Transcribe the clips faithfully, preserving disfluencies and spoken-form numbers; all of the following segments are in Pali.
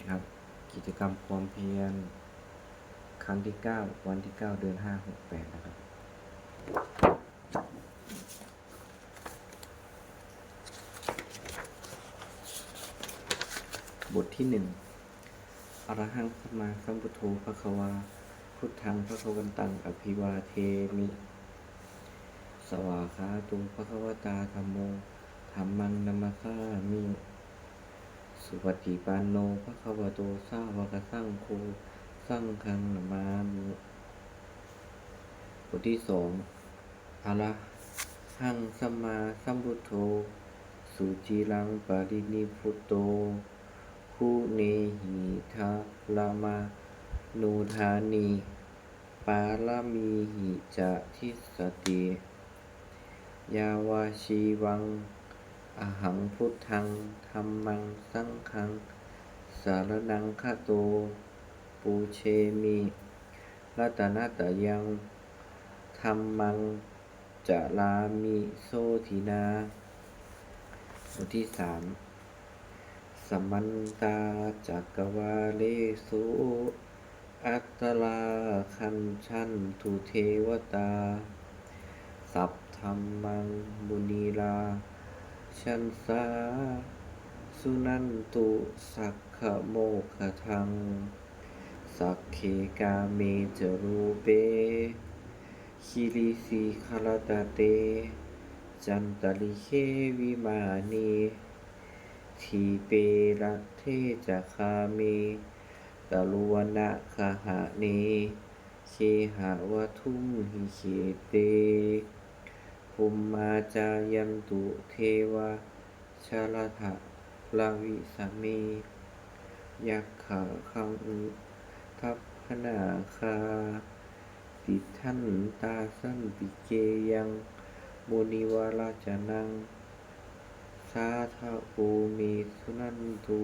ครับ กิจกรรมความเพียร ครั้งที่ เก้า วันที่ เก้า เดือน ห้า หกแปด นะครับ บทที่ หนึ่ง Arahaṃ sammāsambuddho bhagavā, buddhaṃ bhagavantaṃ abhivādemi. Svākkhāto bhagavatā dhammo, dhammaṃ namassāmi. Supaṭipanno bhagavato sāvakasaṅgho, saṅghaṃ namāmi. บทที่ สอง Arahaṃ sammāsambuddho, suciraṃ parinibbuto, guṇehi dharamānodāni, pāramīhi ca dissati. Yāvajīvaṃ ahaṃ buddhaṃ dhammaṃ saṅghaṃ saraṇaṃ gato, pūjemi ratanattayaṃ, dhammaṃ carāmi sotthinā. บทที่ สาม Samantā cakkavāḷesu, atrāgacchantu devatā, saddhammaṃ munirājassa, suṇantu saggamokkhadaṃ. Sagge kāme ca rūpe, girisikharataṭe cantalikkhe vimāne, dīpe raṭṭhe ca gāme taruvanagahane gehavatthumhi khette, bhummā cāyantu devā jalathalavisame yakkhagandhabbanāgā, tiṭṭhantā santike yaṃ munivaravacanaṃ sādhavo me suṇantu.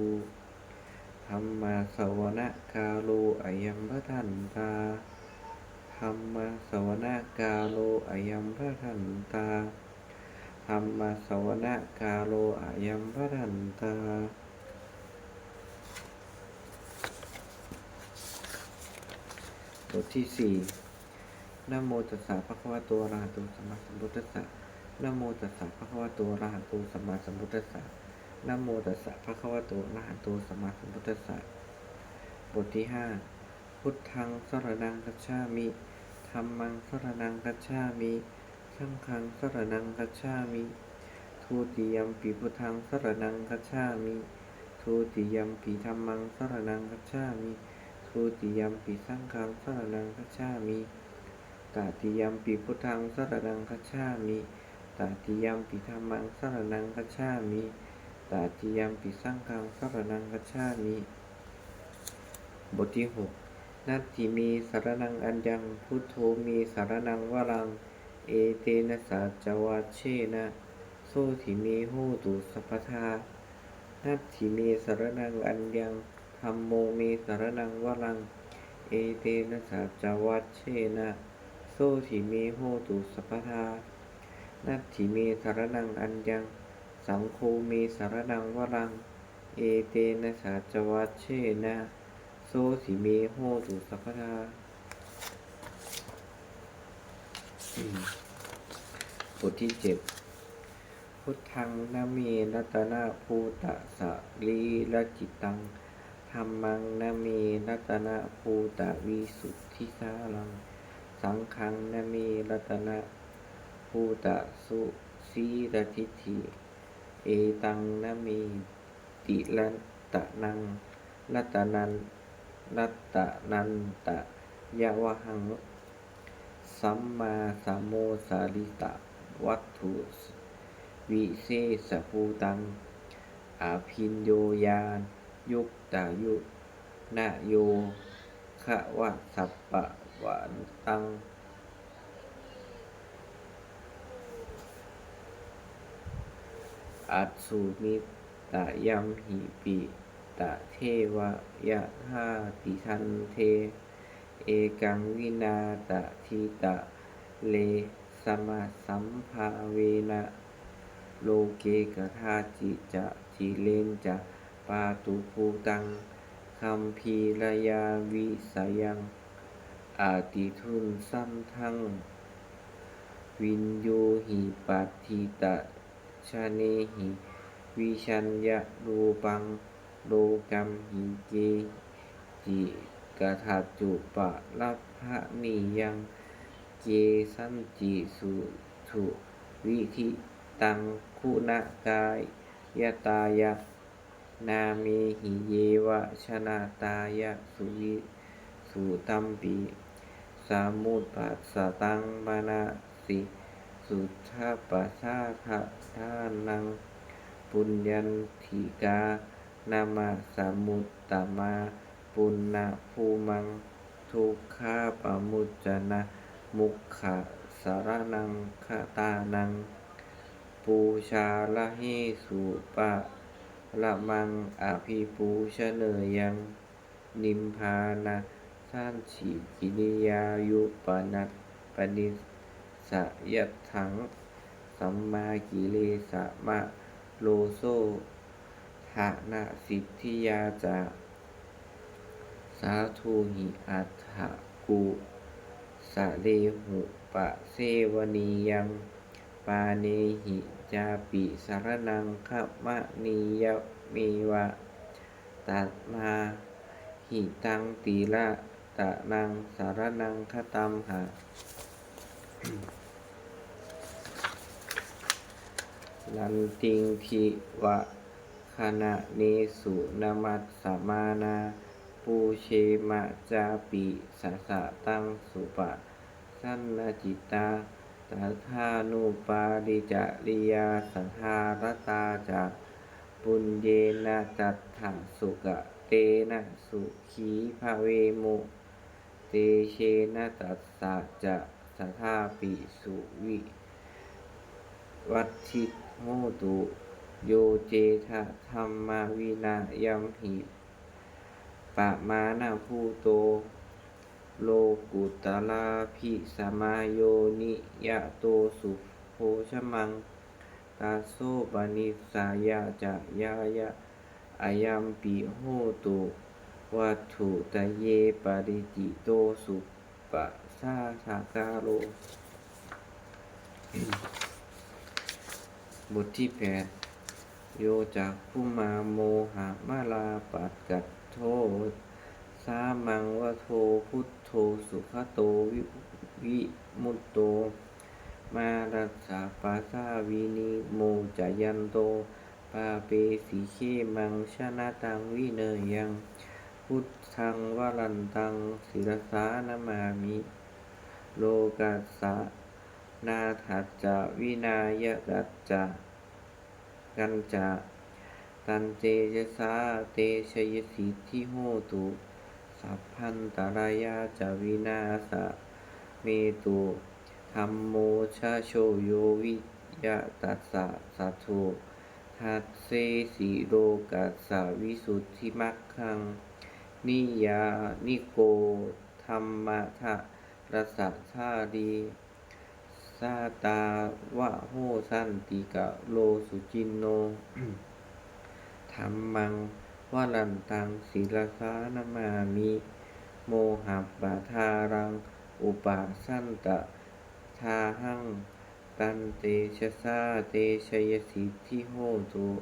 Dhammassavanakālo ayambhadantā. Dhammassavanakālo ayambhadantā. Dhammassavanakālo ayambhadantā. บทที่ สี่ Namo tassa bhagavato arahato sammāsambuddhassa. Namo tassa bhagavato arahato sammāsambuddhassa. Namo tassa bhagavato arahato sammāsambuddhassa. บทที่ ห้า Buddhaṃ saraṇaṃ gacchāmi. Dhammaṃ saraṇaṃ gacchāmi. Saṅghaṃ saraṇaṃ gacchāmi. Dutiyampi buddhaṃ saraṇaṃ gacchāmi. Dutiyampi dhammaṃ saraṇaṃ gacchāmi. Dutiyampi saṅghaṃ saraṇaṃ gacchāmi. Tatiyampi buddhaṃ saraṇaṃ gacchāmi. Tatiyampi dhammaṃ saraṇaṃ gacchāmi. Tatiyampi saṅghaṃ saraṇaṃ gacchāmi. บทที่ หก Natthi me saraṇaṃ aññaṃ, buddho me saraṇaṃ varaṃ, etena saccavajjena sotthi me hotu sabbadā. Natthi me saraṇaṃ aññaṃ, dhammo me saraṇaṃ varaṃ, etena saccavajjena sotthi me hotu sabbadā. Natthi me saraṇaṃ aññaṃ, saṅgho me saraṇaṃ varaṃ, etena saccavajjena sotthi me hotu sabbadā. บทที่ เจ็ด Buddhaṃ name ratanabhūtasarīracittaṃ. Dhammaṃ name ratanabhūtavisuddhisāraṃ. Saṅghaṃ name ratanabhūtasucirattiṭṭhi. Etaṃ name tiratanaṃ ratanaṃ ratanantayavhaṃ. Sammā sammosārittavatthu visesabhūtaṃ. Abhiññoyāyuttayo nayogavasappavantaṃ. Asmiṃ tayamhi pitadeva yathātiṭṭhante. Ekaṃ vinā taditare samasambhavena. Loke kadāci ca cireñca pātubhūtaṃ. gambhīraṃ visayaṃ atiandasandhaṃ, viññūhi paṇḍitajanehi, vijaññā rūpaṃ lokamhi, keci kadantu palabhanīyaṃ, kesañci suddhu vidiṭṭhaṃ guṇakāyatā ya, nāmehi yeva janatā ya suvisu tampi, sammupassaṃ manasi suddhapasādaṭhānaṃ, puññakkhettaṃ nāma samudamā puññabhūmaṃ, dukkhapamuccanamukkhasaraṇaṃ gatānaṃ, pūjārahesuparamaṃ abhipūjaneyyaṃ, nibbānasacchikiriyāyupapannissa yatthaṃ, sammākilesamaroso dhanasiddhiyā ca. Sādhu hi attakūlesu pasevanīyaṃ, pāṇehi cāpi saraṇaṃ gamanīyameva, tasmā hi taṃ tiratanaṃ saraṇaṃ gatamha. Natthīti vā gaṇanesu namassamānā, pūjema cāpi sataṃ supasannacittā. Tathānuparicariyā sadā ratā ca, puññena tassa sukatena sukhī bhavemu, tejena tassa ca sadāpi suvi- vaḍḍhī hotu. Yo cetasdhammavinayamhi, pamāṇabhūto lokuttarābhisamayo niyato subhojamaṃ, tasopanisāya ca ñāya- ayampi hotu, vatthuttaye paricito supasādakaro. บทที่แปด Yo cakkhumā mohamalāpakaṭṭho, sāmaṃ vado buddho sugato vi- vimutto, mārassa pāsā vinimocayanto, pāpesi khemaṃ janataṃ vineyyaṃ. Buddhaṃ varantaṃ sirasā namāmi, lokassa nātha ca vināyaka ca kañca. Tantejasā te jayasiddhi hotu, sabbantarāyā ca vināsamentu. Dhammo dhajo yo viya tassa satthu, dassesi lokassa visuddhimaggaṃ. Niyyāniko dhammadharassa dhārī, sātāvaho santikaro suciṇṇo. Dhammaṃ varantaṃ sirasā namāmi, mohappadālaṃ upasantadāhaṃ. Tantejasā te jayasiddhi hotu,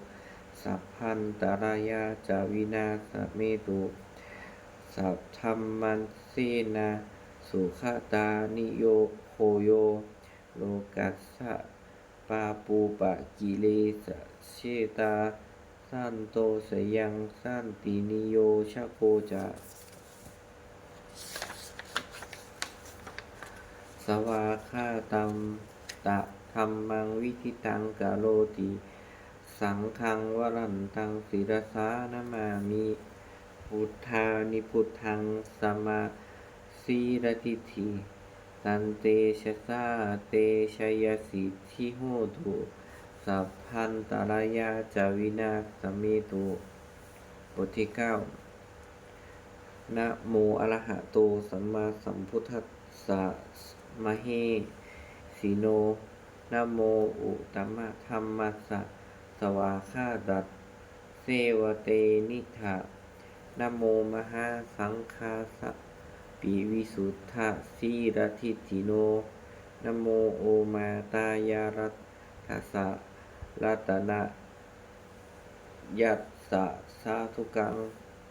sabbantarāyā ca vināsamentu. Saddhammasenā sugatānugo yo, lokassa pāpūpakilesajetā, santo sayaṃ santiniyojako ca. Svākkhātaṃ dhammaṃ viditaṃ karoti, saṅghaṃ varantaṃ sirasā namāmi. Buddhāni buddhaṃ samasīladiṭṭhi, tantejasā te jayasiddhi hotu, sabbantarāyā ca vināsamentu. บทที่เก้า Namo arahato sammāsambuddhassa, mahesino, namo uttamadhammassa, svākkhātasseva tenidha. Namo mahāsaṅghassāpi visuddhasīladiṭṭhino. Namo omātyāraddhassa ratanattayassa sādhukaṃ.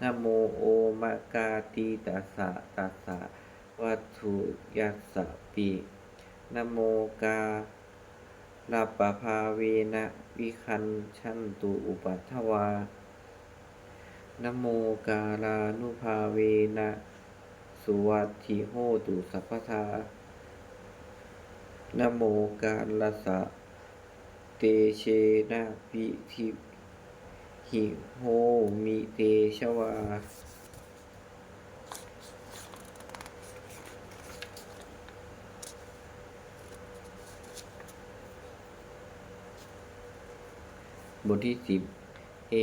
Namo omakātītassa tassa vatthuttayassapi. Namokārappabhāvena vigacchantu upaddavā. Namokārānubhāvena suvatthi hotu sabbadā. Namokārassa tejena vidhimhi homi tejavā. บทที่สิบ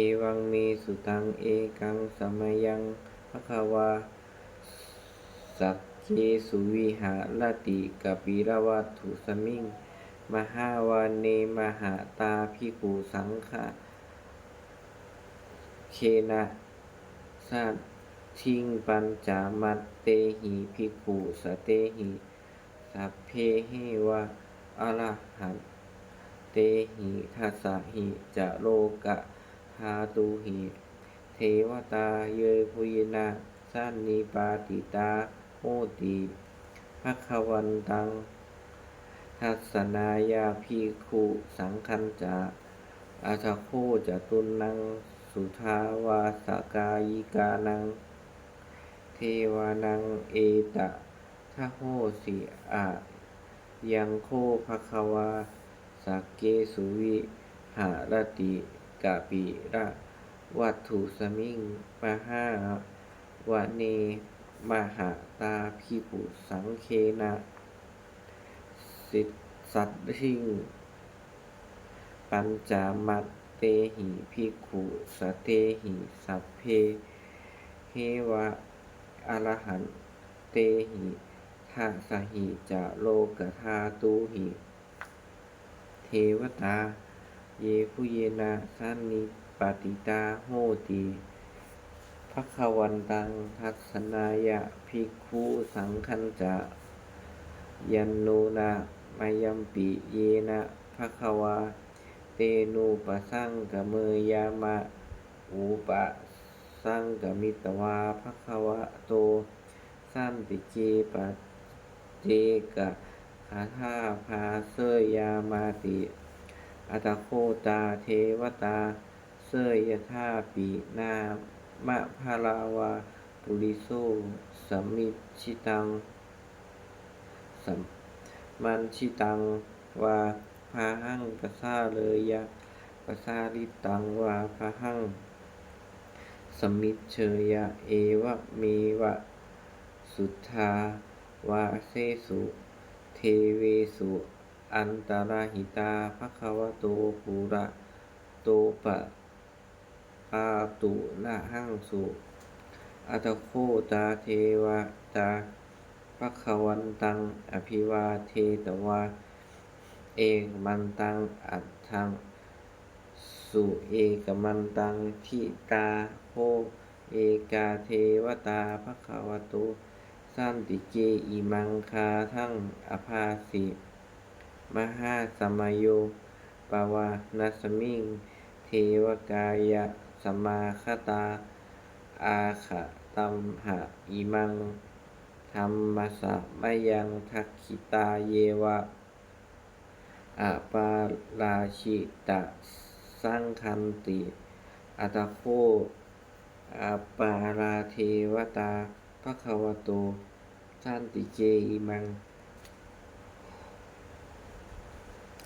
Evaṃ me sutaṃ. Ekaṃ samayaṃ bhagavā sakkesu viharati kapilavatthusmiṃ mahāvane mahatā bhikkhusaṅghena saddhiṃ pañcamattehi bhikkhusatehi sabbeheva arahantehi. Dasahi ca lokadhātūhi devatā yebhuyyena sannipatitā honti bhagavantaṃ dassanāya bhikkhusaṅghañca. Atha kho catunnaṃ suddhāvāsakāyikānaṃ devānaṃ etadahosi: Ayaṃ kho bhagavā sakkesu viharati kapilavatthusmiṃ mahāvane mahatā bhikkhusaṅghena saddhiṃ pañcamattehi bhikkhusatehi sabbeheva arahantehi. Dasahi ca lokadhātūhi devatā yebhuyyena sannipatitā honti bhagavantaṃ dassanāya bhikkhusaṅghañca. Yannūna mayampi yena bhagavā tenupasaṅkameyyāma, upasaṅkamitvā bhagavato santike paccekagāthā bhāseyyāmāti. Atha kho tā devatā seyyathāpi nāma balavā puriso sammiñjitaṃ, sammiñjitaṃ vā bāhaṃ pasāreyya, pasāritaṃ vā bāhaṃ sammiñjeyya, evameva suddhāvāsesu devesu antarahitā bhagavato purato pa- pāturahaṃsu. Atha kho tā devatā bhagavantaṃ abhivādetvā ekamantaṃ aṭṭhaṃsu. Ekamantaṃ ṭhitā kho ekā devatā bhagavato santike imaṃ gāthaṃ abhāsi: Mahāsamayo pavanasmiṃ, devakāyasamāgatā, āgatamha imaṃ dhammasamayaṃ, dakkhitāyeva aparājitasaṅghanti. Atha kho aparā devatā bhagavato santike imaṃ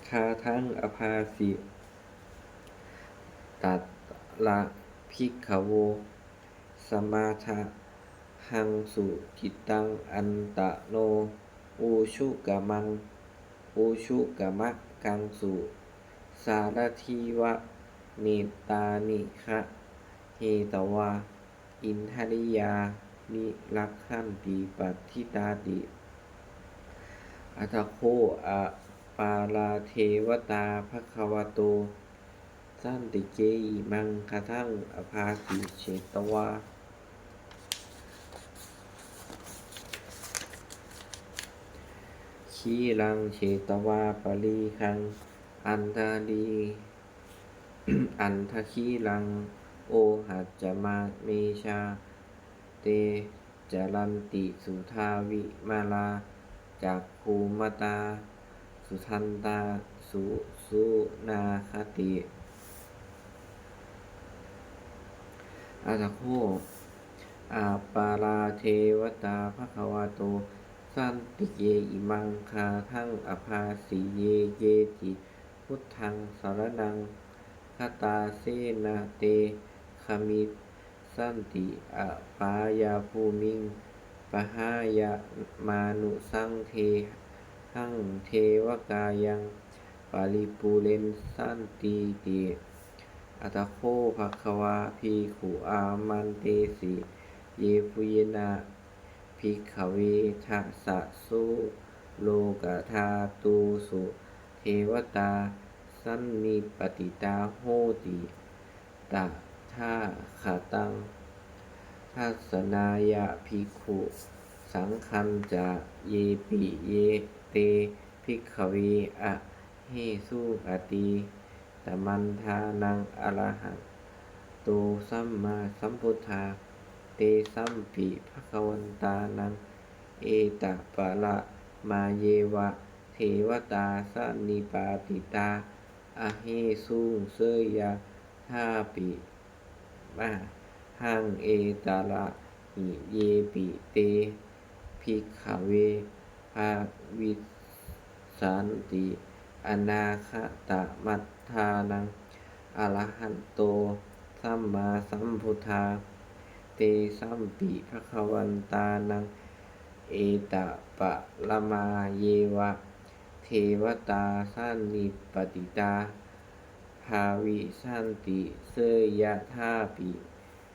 gāthaṃ abhāsi: Tatra bhikkhavo samādahaṃsu cittaṃ attano ujukamakaṃsu, sārathīva nettāni gahetvā indriyāni rakkhanti paṇḍitāti. Atha kho aparā devatā bhagavato santike imaṃ gāthaṃ abhāsi: Chetvā khīlaṃ chetvā palighaṃ andharī andhakhīlaṃ ohacca manejā te caranti suddhā vimalā cakkhumatā sudantā susunāgati. Atha kho aparā devatā bhagavato santike imaṃ gāthaṃ abhāsi: Ye keci buddhaṃ saraṇaṃ gatāse, na te gamissanti apāyabhūmiṃ, pahāya mānusaṃ dehaṃ devakāyaṃ paripūressantīti. Atha kho bhagavā bhikkhū āmantesi: Yebhuyyena bhikkhave dasasu lokadhātūsu devatā sannipatitā honti tathāgataṃ dassanāya bhikkhusaṅghañca. Yepi te bhikkhave ahesuṃ atītamaddhānaṃ arahanto sammāsambuddhā, tesampi bhagavantānaṃ etaparamāyeva devatā sannipatitā ahesuṃ, seyyathāpi mahaṃ etarahi. Yepi te bhikkhave bhavissanti anāgatamaddhānaṃ arahanto sammāsambuddhā, tesampi bhagavantānaṃ etaparamāyeva devatā sannipatitā bhavissanti, seyyathāpi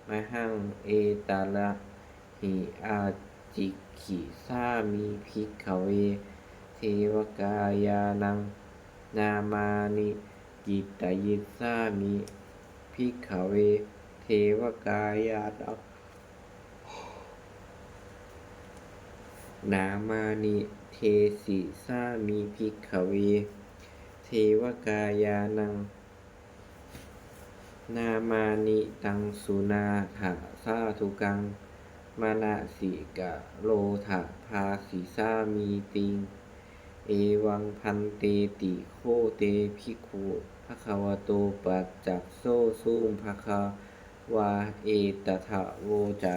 mahaṃ etarahi. Ācikkhissāmi bhikkhave devakāyānaṃ nāmāni, kittayissāmi bhikkhave devakāyānaṃ nāmāni, desissāmi bhikkhave devakāyānaṃ nāmāni. Taṃ suṇātha sādhukaṃ manasikarotha bhāsissāmīti. Evaṃ bhanteti kho te bhikkhū bhagavato paccassosuṃ. Bhagavā etadavoca: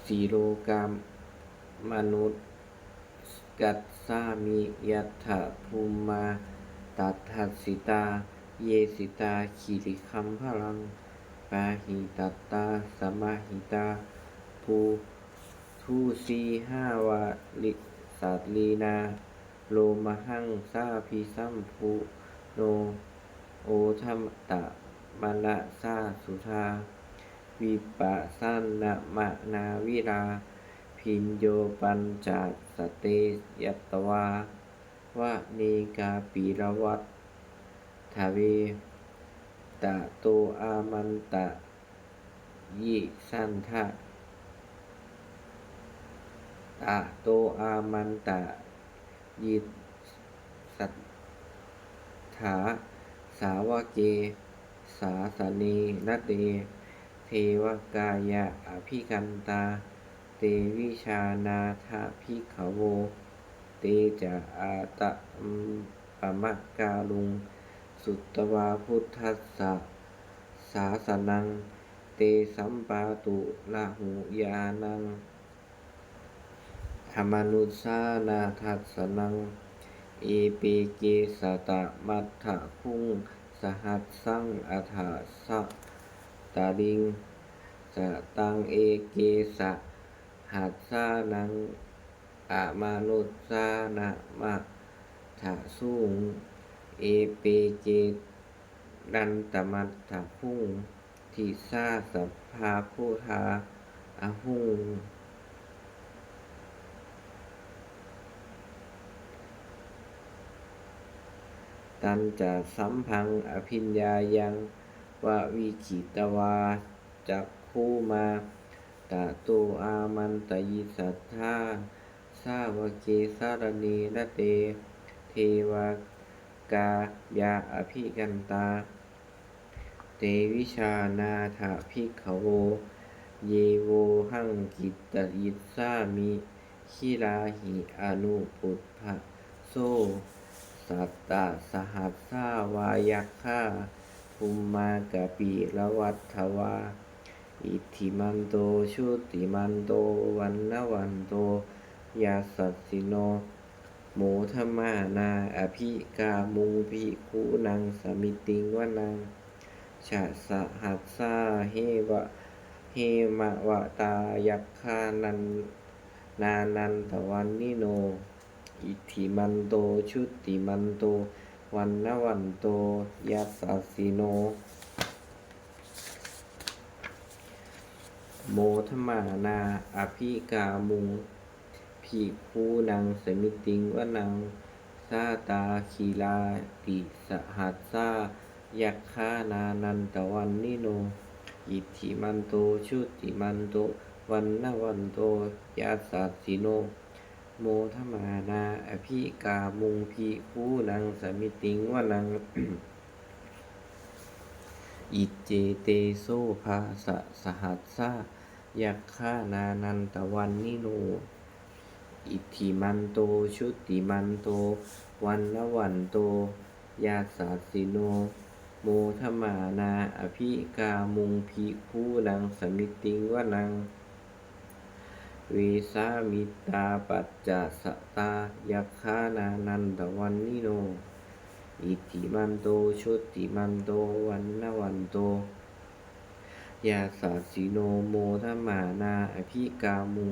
Silokamanukassāmi, yattha bhummā tadassitā; ye sitā girigabbharaṃ, pahitattā samāhitā. Puthū sīhāva sallīnā, lomahaṃsābhisambhuno; odātamanasā suddhā, vippasannamanāvilā. Bhiyyo pañcasate ñatvā, vane kāpilavatthave; tato āmantayi satthā, tato āmantayi satthā, sāvake sāsane rate. Devakāyā abhikkantā, te vijānātha bhikkhavo; te ca ātappamakaruṃ, sutvā buddhassa sāsanaṃ; tesampāturahu ñāṇaṃ, amanussāna dassanaṃ. Epe ke satamaddakkhuṃ, sahassaṃ atha sattariṃ; sataṃ eke sahassānaṃ, amanussānamaddasuṃ. Epe ke nātamaddakkhuṃ, disā sabbā phuṭā ahuṃ. Tañca sabbaṃ abhiññāya, pavikkhitvā cak bhummā. Tato āmantayi satthā sāvake sāsane rate, devakāyā abhikkantā, te vijānātha bhikkhavo, ye vohaṃ kittayissāmi, girāhi anupubbaso. Sattasahassā vā yakkhā bhummā kāpilavatthavā, iddhimanto jutimanto vaṇṇavanto yasassino, modamānā abhikkāmuṃ bhikkhūnaṃ samitiṃ vanaṃ. Chasahassā hemavatā yakkhā nānānandavanino, iddhimanto jutimanto vaṇṇavanto yasassino, modamānā abhikkāmuṃ bhikkhūnaṃ samitiṃ vanaṃ. Sātāgirātisahassā yakkhā nānānandavanino, iddhimanto jutimanto vaṇṇavanto yasassino, modamānā abhikkāmuṃ bhikkhūnaṃ samitiṃ vanaṃ. Iccete soḷasasahassā yakkhā nānānandavanino, iddhimanto jutimanto vaṇṇavanto yasassino, modamānā abhikkāmuṃ bhikkhūnaṃ samitiṃ vanaṃ. Vessāmittā pañcasatā yakkhā nānānandavanino, iddhimanto jutimanto vaṇṇavanto yasassino, modamānā abhikkāmuṃ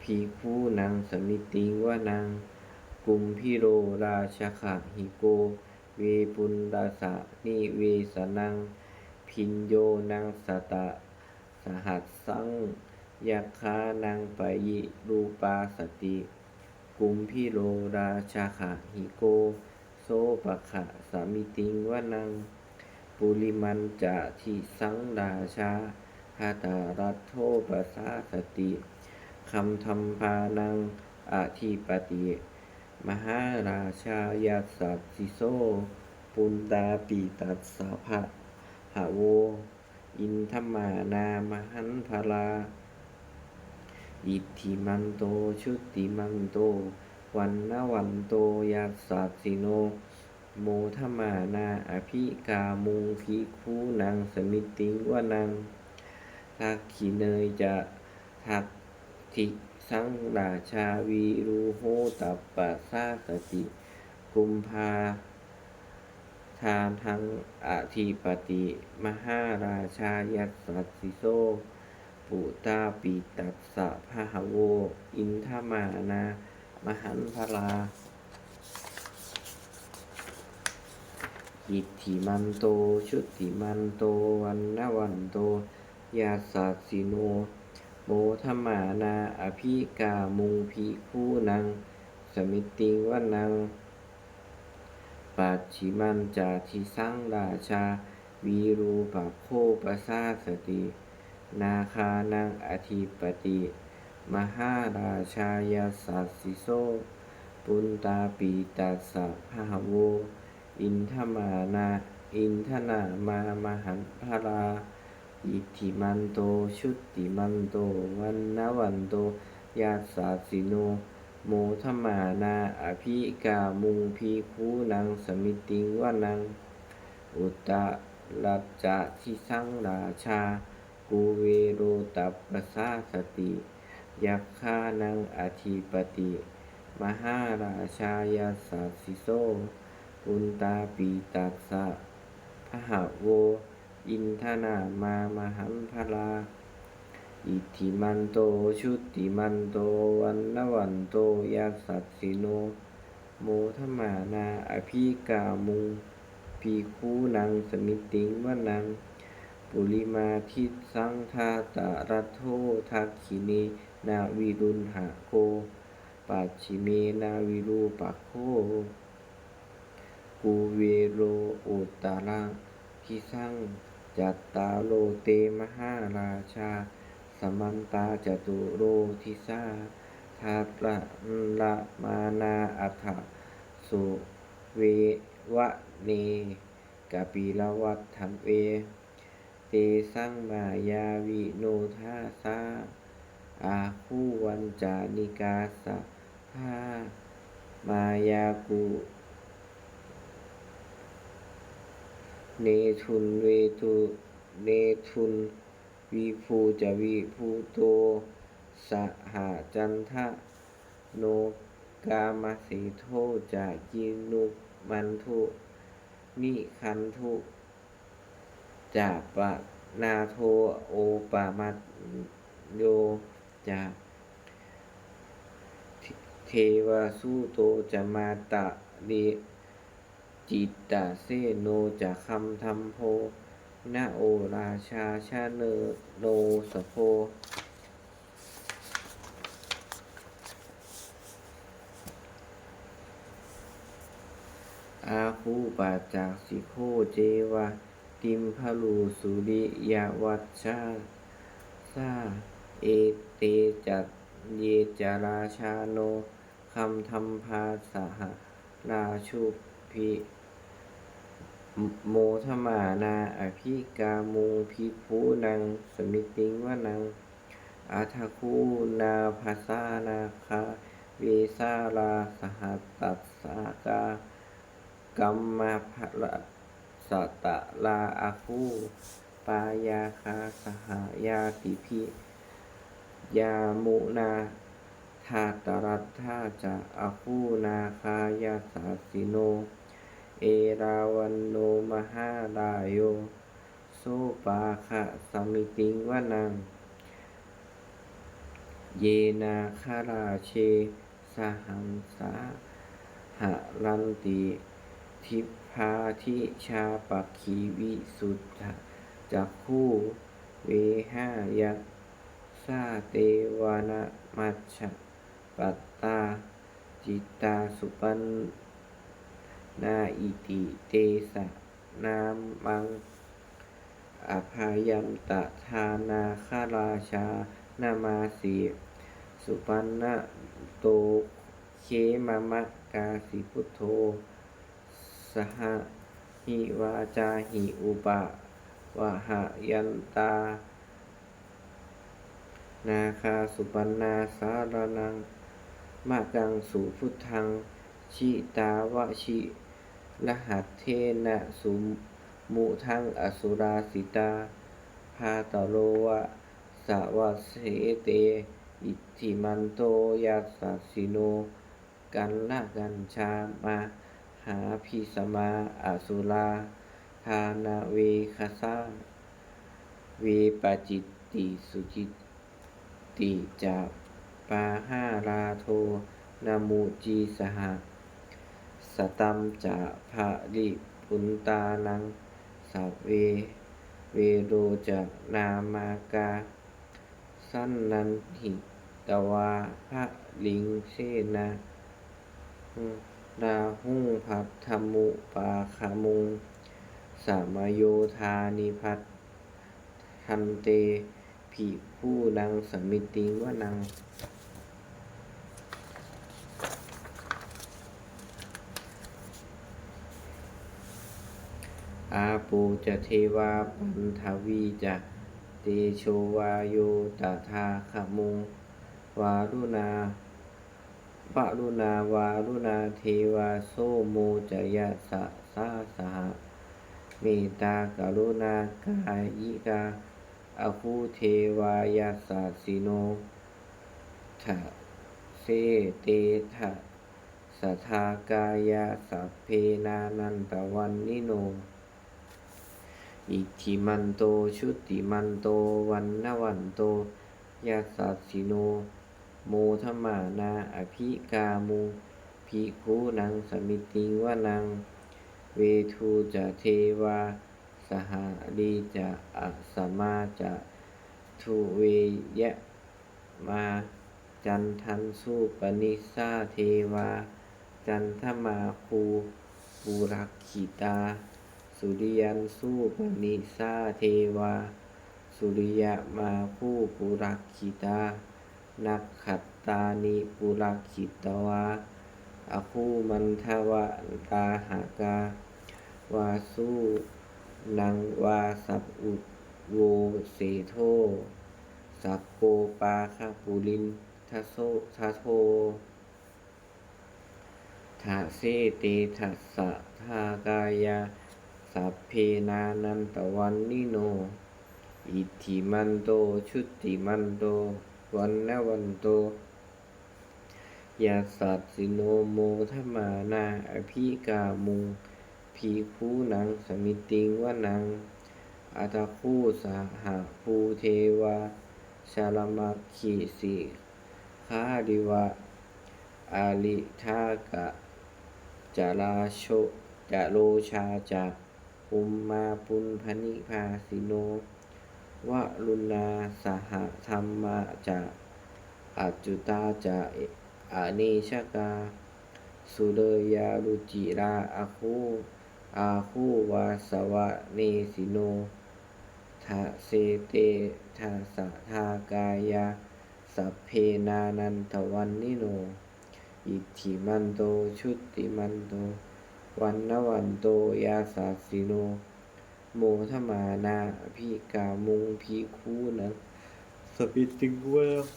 bhikkhūnaṃ samitiṃ vanaṃ. Kumbhīro rājagahiko vepullassa nivesanaṃ, bhiyyo naṃ satasahassaṃ yakkhānaṃ payirupāsati, kumbhīro rājagahiko sopāga samitiṃ vanaṃ. Purimañca disaṃ rājā dhataraṭṭho pasāsati, gandhabbānaṃ ādhipati mahārājā yasassi so. Puttāpi tassa bahavo indanāmā mahabbalā, iddhimanto jutimanto vaṇṇavanto yasassino, modamānā abhikkāmuṃ bhikkhūnaṃ samitiṃ vanaṃ. Dakkhiṇe ca disaṃ rājā virūḷho tappasāsati, kumbhā dānaṃ ādhipati mahārājā yasassi so. Puttāpi tassa bahavo indanāmā mahabbalā, iddhimanto jutimanto vaṇṇavanto yasassino, modamānā abhikkāmuṃ bhikkhūnaṃ samitiṃ vanaṃ. Pacchimañca disaṃ rājā virūpakkho pasāsati, nāgānaṃ ādhipati mahārājā yasassi so. Puttāpi tassa bahavo indanāmā, indanāmā mahabbalā, iddhimanto jutimanto vaṇṇavanto yasassino, modamānā abhikkāmuṃ bhikkhūnaṃ samitiṃ vanaṃ. Uttarañca disaṃ rājā kuvero tappasāsati, yakkhānaṃ ādhipati mahārājā yasassi so. Puttāpi tassa bahavo indanāmā mahabbalā, iddhimanto jutimanto vaṇṇavanto yasassino, modamānā abhikkāmuṃ bhikkhūnaṃ samitiṃ vanaṃ. Purimadisaṃ dhataraṭṭho dakkhiṇena virūḷhako, pacchimena virūpakkho kuvero uttaraṃ disaṃ. Cattāro te mahārājā samantā caturo disā, daddallamānā aṭṭhaṃsu vane kāpilavatthave. Tesaṃ māyāvino dāsā āgū vañcanikā saṭhā, māyā kuṭeṇḍu veṭeṇḍu viṭū ca viṭuṭo saha, candano kāmaseṭṭho ca kinnughaṇḍu nighaṇḍu ca, panādo opamañño ca, devasūto ca mātali, cittaseno ca gandhabbo naḷo rājā janosabho. Āgū pañcasikho ceva timbarū suriyavacchasā, ete caññe ca rājāno gandhabbā saha rājubhi, modamānā abhikkāmuṃ bhikkhūnaṃ samitiṃ vanaṃ. Athāgū nābhasā nāgā vesālā sahatacchakā, kambalassatarā āgū pāyāgā saha ñātibhi. Yāmunā dhataraṭṭhā ca āgū nāgā yasassino, erāvaṇo mahārājo sopāga samitiṃ vanaṃ. Ye nāgarāje sahasā haranti dibbā dijā pakkhi visuddhacakkhū, vehāyasā te vanamajjhapattā citrā supaṇṇā, iti tesa nāmaṃ. Abhayantadā nāgarājānamāsi, supaṇṇato khemamakāsi buddho. Sahāhi vācāhi upavhayantā, nāgā supaṇṇā saraṇamakaṃsu buddhaṃ. Jitā vajirahatthena samuddaṃ asurā sitā, bhātaro vāsavassete iddhimanto yasassino. Kaṇhañca mahābhismā asurā dānaveghasā, vepacitti sucitti ca pahārādo namucī saha. Satañca baliputtānaṃ saverocanāmakā, sannayhitvā baliṃ senaṃ rāhubhaddamupāgamuṃ, samayodāni bhaddante bhikkhūnaṃ samitiṃ vanaṃ. Āpo ca devā paṭhavī ca tejo vāyo tadāgamuṃ, varuṇā varuṇā vāruṇā devā somo ca yasasā saha. Mettākaruṇākāyikā āgū devā yasassino, dasete dasadhā kāyā sabbe nānattavaṇṇino. Iddhimanto jutimanto vaṇṇavanto yasassino, modamānā abhikkāmuṃ bhikkhūnaṃ samitiṃ vanaṃ. Veṇḍū ca devā sahalī ca asamā ca duve yamā, candassūpanisā devā candamāgū purakkhitā. suriyaṃsu paṇisā devā, suriyamāgū purakkhitā, nakkhattāni purakkhitvā, āgū mandavalāhakā, vasūnaṃ vāsavo seṭṭho, sakkopāga purindado. Dasete dasadhā kāyā, sabbe nānattavaṇṇino, iddhimanto jutimanto, vaṇṇavanto yasassino, modamānā abhikkāmuṃ, bhikkhūnaṃ samitiṃ vanaṃ. Athāgū sahabhū devā, jalamaggisikhāriva, ariṭṭhakā ca rojā ca, ummāpupphanibhāsino, varuṇā sahadhammā ca, accutā ca anejakā, sūleyyarucirā āgū, āgū vāsavanesino. Dasete dasadhā kāyā, sabbe nānattavaṇṇino, iddhimanto jutimanto, vaṇṇavanto yasassino, modamānā abhikkāmuṃ, bhikkhūnaṃ samitiṃ vanaṃ.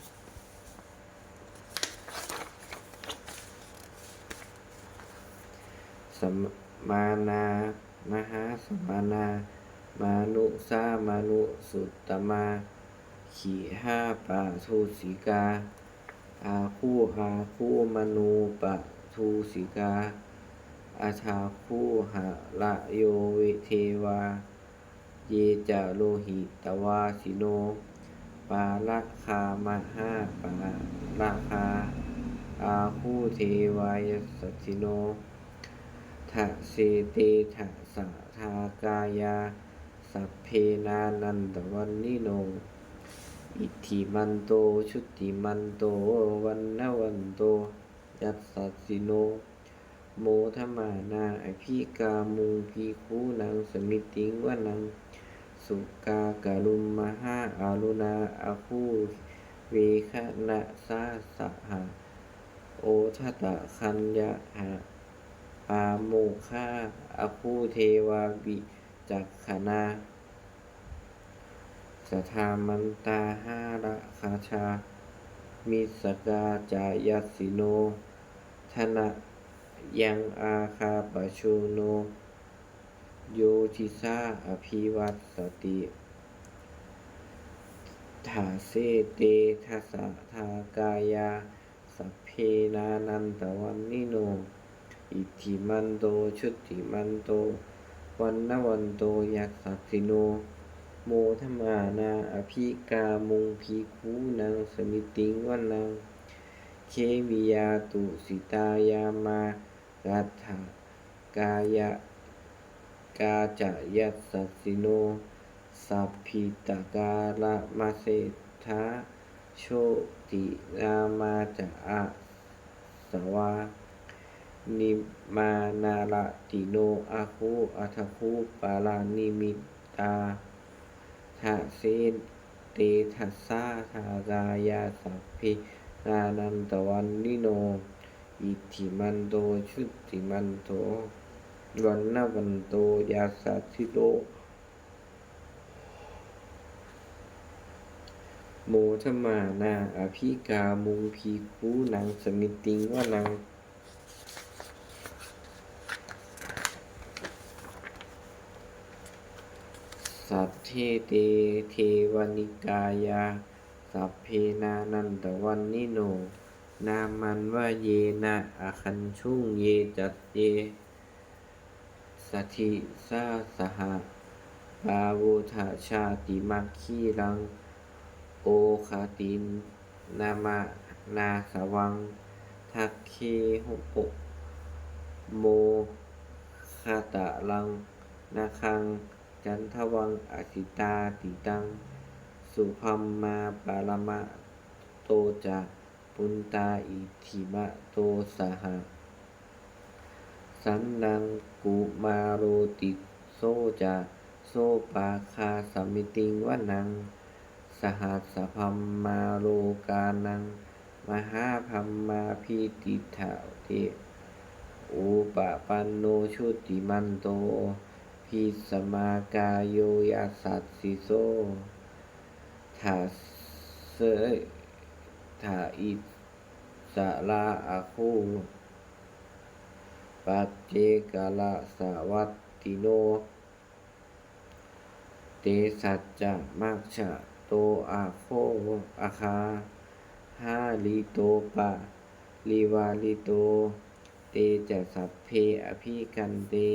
Samānā mahāsamānā, mānusā mānusuttamā, gayhā pathūsikā, āgū āgū mānupatūsikā, athāgū harayo devā, ye ca lohitavāsino, pāragā mahāpāragā, āgū devā yasassino. Dasete dasadhā kāyā, sabbe nānattavaṇṇino, iddhimanto jutimanto, vaṇṇavanto yasassino, modamānā abhikkāmuṃ, bhikkhūnaṃ samitiṃ vanaṃ. Sukkā karumhā aruṇā, āgū veghanasā saha, odātagayhā pāmokkhā, āgū devā vicakkhaṇā, sadāmattā hāragajā, missakā ca yasassino, thanayaṃ āga pajjunno, yo disā abhivassati. Dasete dasadhā kāyā, sabbe nānattavaṇṇino, iddhimanto jutimanto, vaṇṇavanto yasassino, modamānā abhikkāmuṃ, bhikkhūnaṃ samitiṃ vanaṃ. Khemiyā tusitā yāmā, kaṭṭhakā ca yasassino, sabbe ca kālamaseṭṭhā, jotināmā ca āsavā, nimmānaratino āgū, athāgū paranimmitā. Dasete dasadhā kāyā, sabbe nānattavaṇṇino, iddhimanto jutimanto, vaṇṇavanto yasassino, modamānā abhikkāmuṃ, bhikkhūnaṃ samitiṃ vanaṃ. Saṭṭhete devanikāyā, sabbe nānattavaṇṇino, nāmanvayena āgañchuṃ ye caññe, sadisā saha pavutthajātimakkhilaṃ, oghatiṇṇamanāsavaṃ, dakkhemoghataraṃ nāgaṃ, candaṃva asitātitaṃ. Subrahmā paramatto ca, puttā iddhimato saha, sanaṅkumāro ti- so ca sopāga samitiṃ vanaṃ, sahassabrahmalokānaṃ mahābrahmābhitiṭṭhati. Upapanno jutimanto bhismākāyo yasassi so, dasete daissarā āgū paccekavasavattino. Tesañca majjhato āgū āgā hārito parivārito. Te ca sabbe abhikkante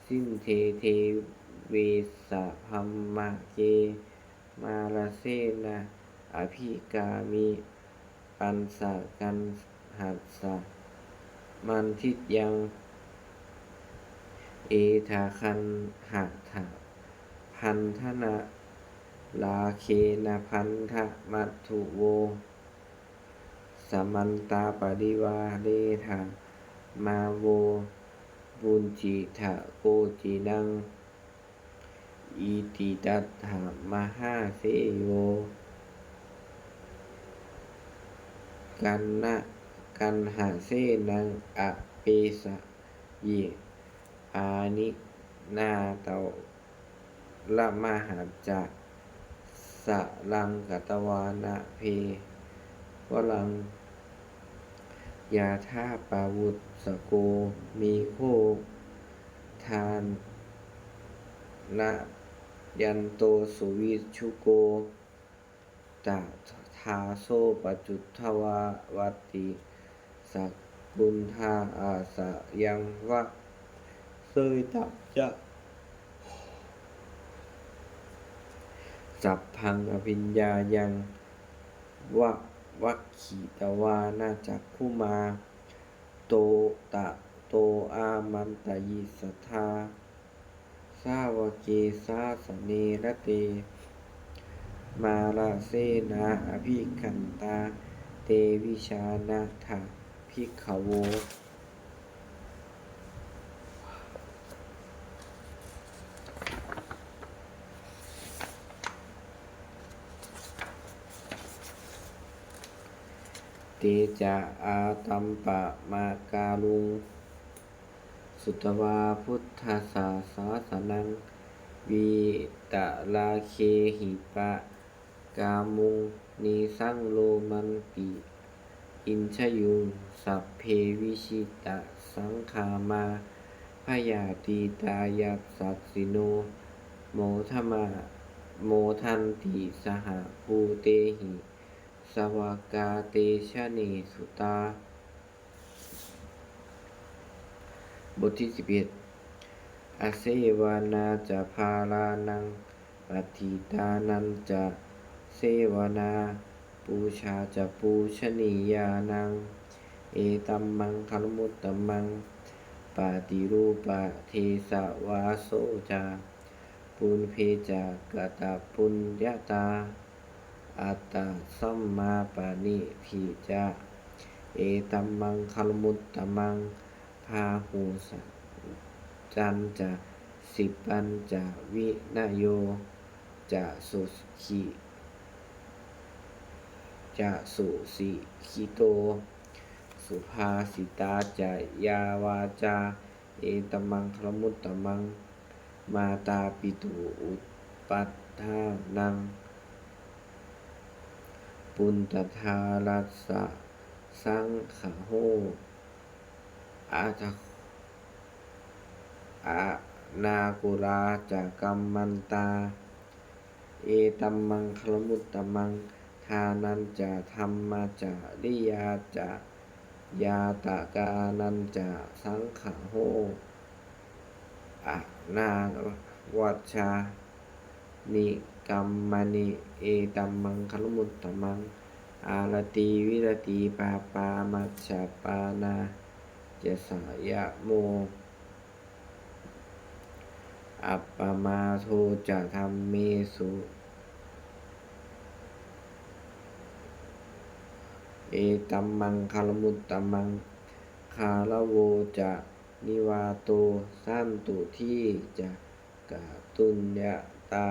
sinde deve sabrahmake. Mārasenā abhikkāmi passa kaṇhassa mandiyaṃ. Etthāgaṅkhaṇhassa bandhana rāgena bandhamatthu vo. Samantā parivāretha mā vo muñcittha koci naṃ. Iti tattha mahāsenayo kaṇhasenaṃ apesayi. Pāṇinā talamāhacca saraṃ katvāna bhe- balaṃ. Yathā pāvussako megho thanayanto savijjuko. Tadā so paccudāvatti sakuṇhā asayaṃvasetaṃ ca sabbaṃ abhiññāya vavakkhitvāna cakkhumā. Tato āmantayī satthā sāvake sāsane rate. Mārasenā abhikkantā te vijānātha bhikkhavo. Te ca ātappamakaruṃ sutvā buddhassa sāsanaṃ. Vītarāgehi pakkāmuṃ nesaṃ lomampi iñjayuṃ. Sabbe vijitasaṅgāmā bhayātītā yasassino modamā- modanti saha bhūtehi sāvakā te janesutāṃ. บทที่สิบเอ็ด Asevanā ca bālānaṃ paṇḍitānañca sevanā, pūjā ca pūjanīyānaṃ etammaṅgalamuttamaṃ. Paṭirūpadesavāso ca pubbe ca katapuññatā attasammāpaṇidhi ca etammaṅgalamuttamaṃ. Bāhusaccañca sippañca vinayo ca susikhi- ca susikkhito, subhāsitā ca yā vācā etammaṅgalamuttamaṃ. Mātāpituupaṭṭhānaṃ puttadārassa saṅgaho, atha anākulā ca kammantā etammaṅgalamuttamaṃ. Dānañca dhammacariyā ca ñātakānañca saṅgaho, anavajjāni kammāni etammaṅgalamuttamaṃ. Āratī viratī pāpā majjapānā ca sayamo, appamādo ca dhammesu etammaṅgalamuttamaṃ. Gāravo ca nivāto santuṭṭhī ca kātuññatā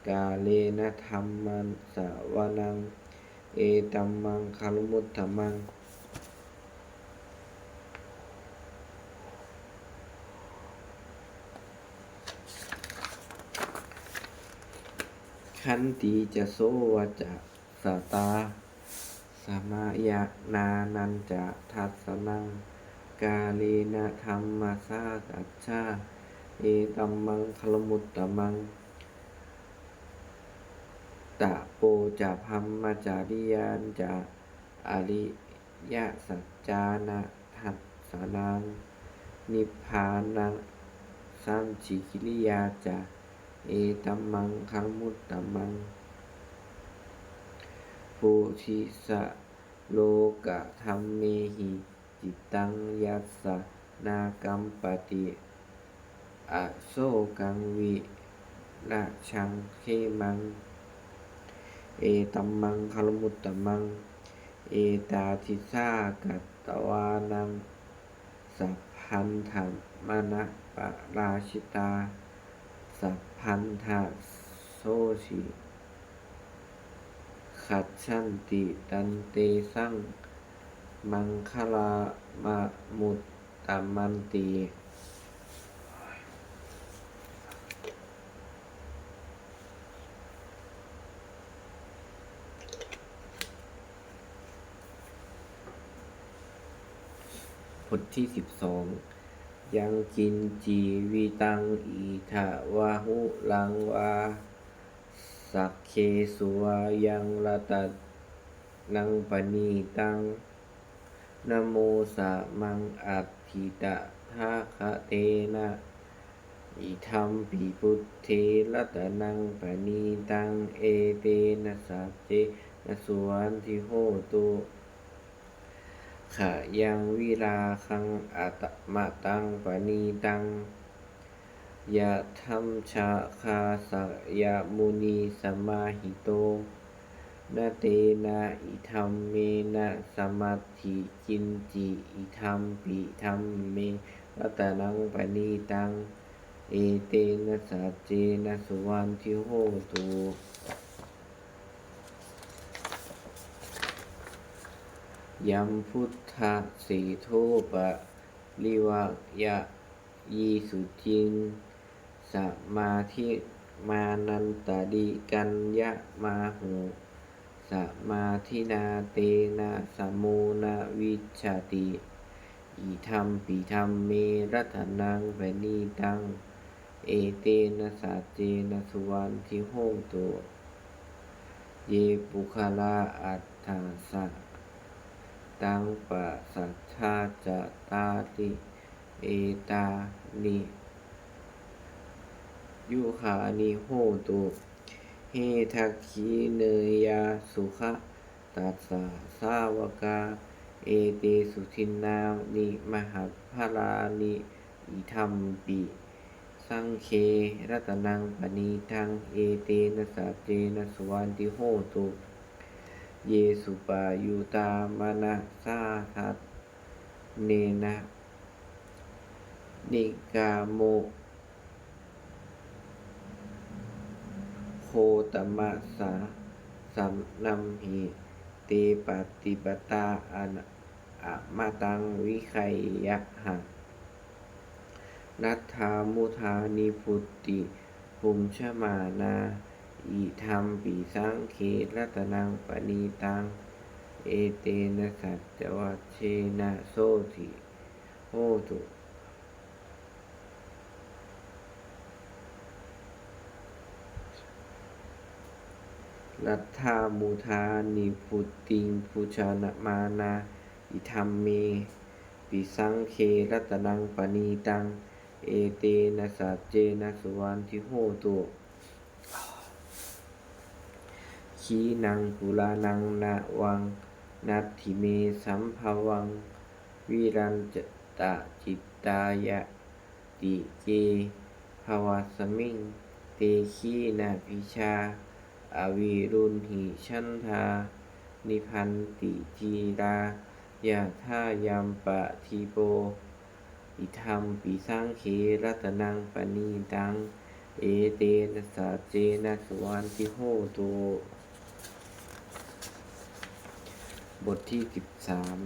kālena dhammassavanaṃ, etam maṅgalam uttamaṃ. Khantī ca sovacassatā, samayanānañca dassanaṃ, kālena dhammasākacchā, etam maṅgalam uttamaṃ. Tapo ca brahmacariyañca, ariyasaccāna dassanaṃ, nibbānasacchikiriyā ca, etam maṅgalam uttamaṃ. Phussitā lokadhammehi, cittaṃ yassa na kampati, asokaṃ virajaṃ khemaṃ, etam maṅgalam uttamaṃ. Etādisā katvāna, sabbatthamaparājitā, sabbattha sotthiṃ gacchanti, tantesaṃ maṅgalam anuttamanti. บทที่สิบสอง Yaṅkiñci vittaṃ idha vā huraṃ vā, saggesu vā yaṃ ratanaṃ paṇītaṃ, na no samaṃ atthi tathāgatena, idampi buddhe ratanaṃ paṇītaṃ, etena saccena suvatthi hotu. Khayaṃ virāgaṃ amataṃ paṇītaṃ, yadajjhagā sakyamunī samāhito, na tena idamena samatthi kiñci, idampi dhamme ratanaṃ paṇītaṃ, etena saccena suvatthi hotu. Yambuddhaseṭṭho parivaṇṇayī suciṃ, samādhimānantarikaññamāhu, samādhinā tena samo na vijjati, idampi dhamme ratanaṃ paṇītaṃ, etena saccena suvatthi hotu. Ye puggalā aṭṭha sataṃ pasaṭṭhā, cattāri etāni yugāni honti, te dakkhiṇeyyā sugatassa sāvakā, etesu dinnāni mahapphalāni, idampi saṅghe ratanaṃ paṇītaṃ, etena saccena suvatthi hotu. Ye suppayuttā manasā daḷhena, nikkāmo gotamasāsanamhi, te pattipattā amataṃ vigayha, laddhā mudhā nibbutiṃ bhuñjamānā, idampi saṅghe ratanaṃ paṇītaṃ, etena saccavajjena sotthī hotu. Laddhā mudhā nibbutiṃ bhuñjamānā, idampi saṅghe ratanaṃ paṇītaṃ, etena saccena suvatthi hotu. Khīṇaṃ purāṇaṃ navaṃ natthi me sambhavaṃ, virattacittāyatike bhavasmiṃ, te khīṇabījā avirūḷhichandā, nibbanti dhīrā yathāyampadīpo, idampi saṅghe ratanaṃ paṇītaṃ, etena saccena suvatthi hotu. บทที่สิบสาม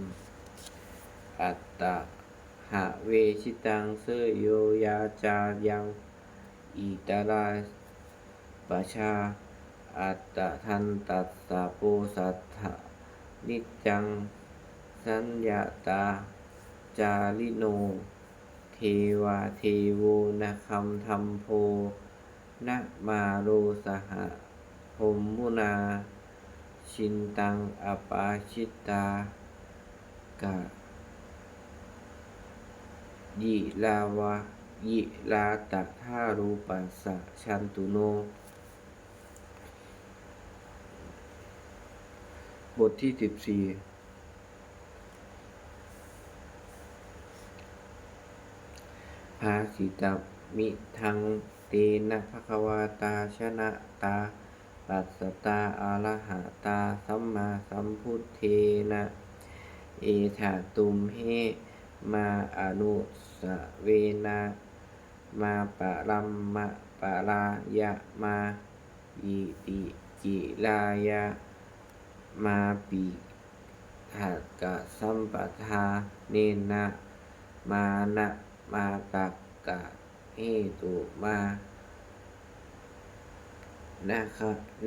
Attaha vecitaṃ seyyo yācāyaṃ itarā pajā, attadantassa posatha niccaṃ, saññatā cārino devā devo nagadambho, na māro saha brahmunā, cintaṃ apacitā, ka yirāva yirā tathārūpassa jantuno. บทที่สิบสี่ Bhāsitamidaṃ tena bhagavatā jañātā passatā arahatā sammāsambuddhena, etha tumhe mā anussavena, mā paraṃ mā parāya mā iticirāya, mā pi ṭhakasampadanena, mā na mā takka hetu mā